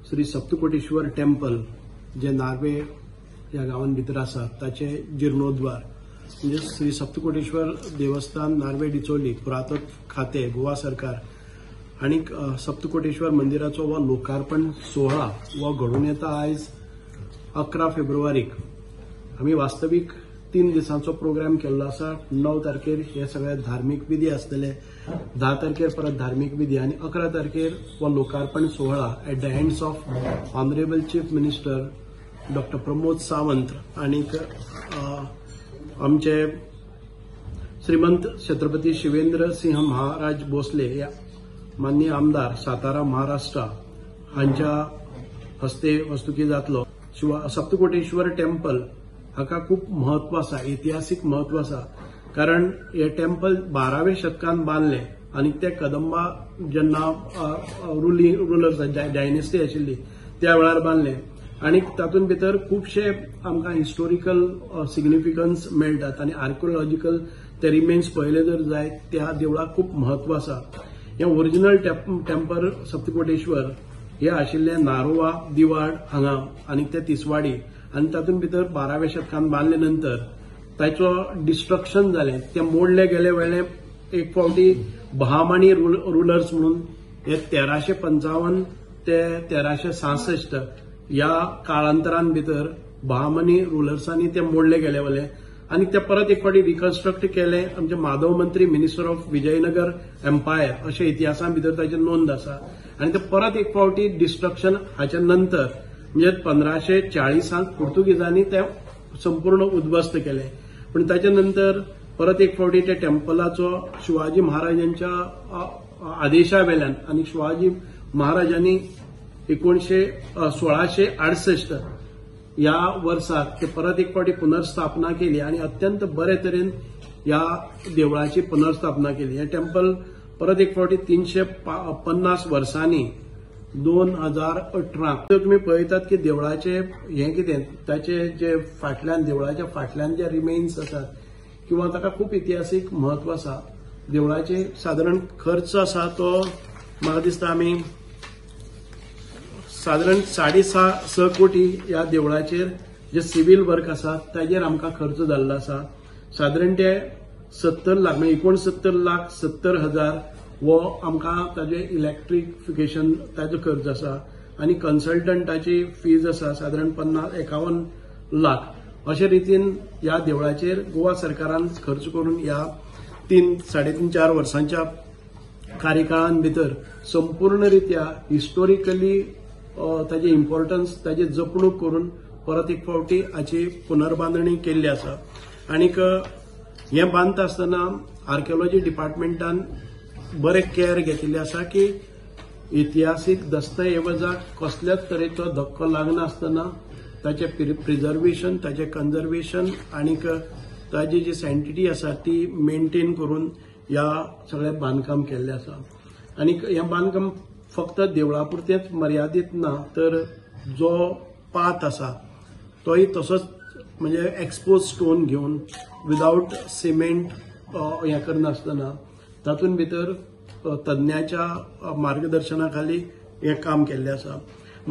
Shri Saptakoteshwar temple जे Norway ह्या गांवान भितर आसा ताचे जीर्णोद्वार म्हणजे श्री सप्तकोटेश्वर देवस्थान नार्वे डिचोली पुरातत्व खाते गोवा सरकार आनी सप्तकोटेश्वर मंदिराचो हो लोकार्पण सोहळा हो घडून येता आयज 11 फेब्रुवारीक. आमी वास्तवीक 3 दिसांचो प्रोग्राम केल्लो आसा. 9 तारखेर हे सगळे धार्मीक विधी आसतले, 10 तारखेर परत धार्मीक विधी आनी 11 तारखेर हो लोकार्पण सोहळा at the hands of honourable chief minister doctor Pramod Sawant आनीक आमचे श्रीमंत छत्रपती शिवेंद्र सिंह महाराज भोसले ह्या माननीय आमदार सातारा महाराष्ट्र हांच्या हस्ते वस्तुकी जातलो. सप्तकोटेश्वर टेम्पल हाका खूब महत्व आसा, इतिहासीक महत्व आसा, कारण हे टेम्पल 12व्या शतकान बांदले आनी ते कदंबा जेन्ना रुलर्स डायनेस्टी आशिल्ली त्या वेळार बांदले आनी तातूंत भितर खुबशे आमकां हिस्टोरिकल सिग्निफिकन्स मेळटात आनी आर्किओलॉजिकल ते रिमेन्स पळयले जर जायत त्या देवळाक खूब महत्व आसा. हे ओरिजिनल टेम्पल सप्तकोटेश्वर हे आशिल्ले नारोवा दिवाड हांगा आनी ते तिसवाडी आनी तातूंत भितर 12व्या शतकान बांदले नंतर ताचो डिस्ट्रक्शन जालें, ते मोडले गेले वेळे एक फावटी बहामानी रुलर्स म्हणून हे 1355 ते 1366 ह्या काळांतरान भितर बहामनी रुलर्सांनी ते मोडले गेले वेले आनी ते परत एक फावटी रिकन्स्ट्रक्ट केले आमचे माधव मंत्री मिनिस्टर ऑफ विजयनगर एम्पायर अशें इतिहासान भितर ताची नोंद आसा. आनी ते परत एक फावटी डिस्ट्रक्शन हाच्या नंतर म्हणजे 1540 पुर्तुगेजांनी ते संपूर्ण उद्ध्वस्त केले. पूण ताच्या नंतर परत एक फावटी त्या टेम्पलाचो शिवाजी महाराजांच्या आदेशा वेल्यान आनी शिवाजी महाराजांनी 1668 ह्या वर्साक ते परत एक फावटी पुनर्स्थापना केली आनी अत्यंत बरे तरेन ह्या देवळाची पुनर्स्थापना केली. हे टेम्पल परत एक फावटी 350 वर्सांनी 2018 तुमी पळयतात की देवळाचे हें कितें ताचे जे फाटल्यान देवळाच्या फाटल्यान जे रिमेन्स आसात किंवा ताका खूब इतिहासीक म्हत्व आसा. देवळाचे सादारण खर्च आसा तो म्हाका दिसता आमी सादारण 6.5 कोटी ह्या देवळाचेर जे सिव्हील वर्क आसा ताजेर आमकां खर्च जाल्लो आसा. सादारण ते 70 लाख म्हणजे 69,70,000 हो आमकां ताजे इलेक्ट्रिफिकेशन ताजो खर्च आसा आनी कन्सल्टंटाची फीज आसा सादारण 51 लाख. अशे रितीन ह्या देवळाचेर गोवा सरकारान खर्च करून ह्या 3, 3.5, 4 वर्सांच्या कार्यकाळान भितर संपूर्ण रित्या हिस्टोरिकली ताजे इम्पॉर्टन्स ताजी जपणूक करून परत एक फावटी हाची पुनर्बांदणी केल्ली आसा. आनीक हें बांदता आसतना आर्किओलॉजी डिपार्टमेंटान बरें केअर घेतिल्लें आसा की इतिहासीक दस्तऐवजाक कसल्याच तरेचो धक्को लागनासतना ताचें प्रिजर्वेशन, ताचें कन्जर्वेशन आनीक ताजी जी सँटिटी आसा ती मेंटेन करून ह्या सगळें बांदकाम केल्लें आसा. आनीक हें बांदकाम फक्त देवळा पुरतेंच मर्यादीत ना, तर जो पाथ आसा तोय तसोच म्हणजे एक्सपोज स्टोन घेवन विदावट सिमेंट हें करनासतना तातूंत भितर तज्ञाच्या मार्गदर्शना खाली हें काम केल्लें आसा.